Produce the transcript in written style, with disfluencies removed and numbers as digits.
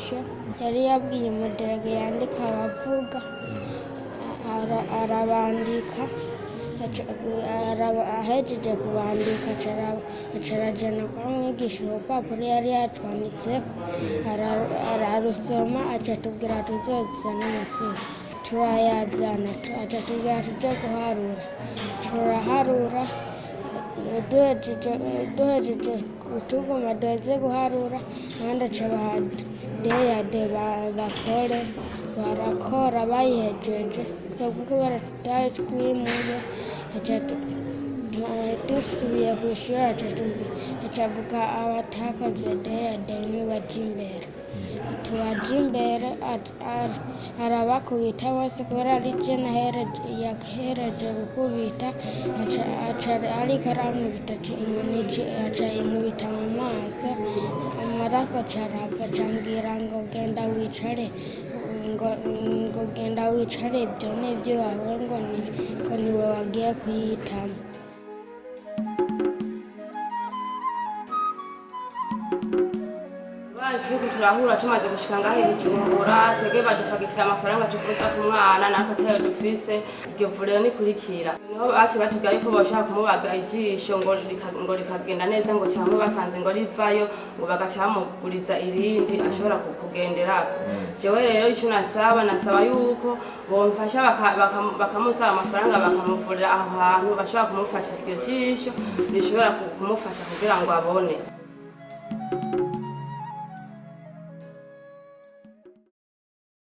Ijisho. Yari yabwiye umu délégué yandika abavuga, arabandika. Ahejeje kubandika, aca arajana kwa mwigisha urupapuro yari yatwanditseko, ararusoma, aca atubwira tuzozana amasura. Turayazana, aca atubwira tuje guharura. Turaharura, duhejeje tuguma duheze guharura, abandi aca baha D ya D bakore. Barakora, bayihejeje, twebwe kubera tutari twimuye, aca dusubiye kw'ishuri, aca avuga abatakoze D ya D nibaje imbere. Turaja imbere, arabakubita bose. Kubera ari je yahereje gukubita, aca ariko arankubita, aca inkubita mu maso, amaraso aca arava. Aca ambwira ngo genda wicare, ngo genda wicare, ibyo ni iby'iwawe, ngo niwe wagiye kuyitamo. Turiko turahura, tumaze gushika ngaho i Bujumbura, twebwe badufagitira amafaranga tuvuza ku mwana, natwe atayo dufise. Iryo vuriro nikurikira niho baciye batubwira yuko boshobora kumubaga ijisho ngo rikagenda neza, ngo cyangwa basanze ngo rivayo, ngo bagaca bamuguriza irindi ashobora kugenderako. Jewe rero ico nasaba yuko bomfasha, bakamusaba amafaranga, bakamuvurira aho hantu bashobora kumufasha, iryo jisho rishobora kumufasha kugira ngo abone.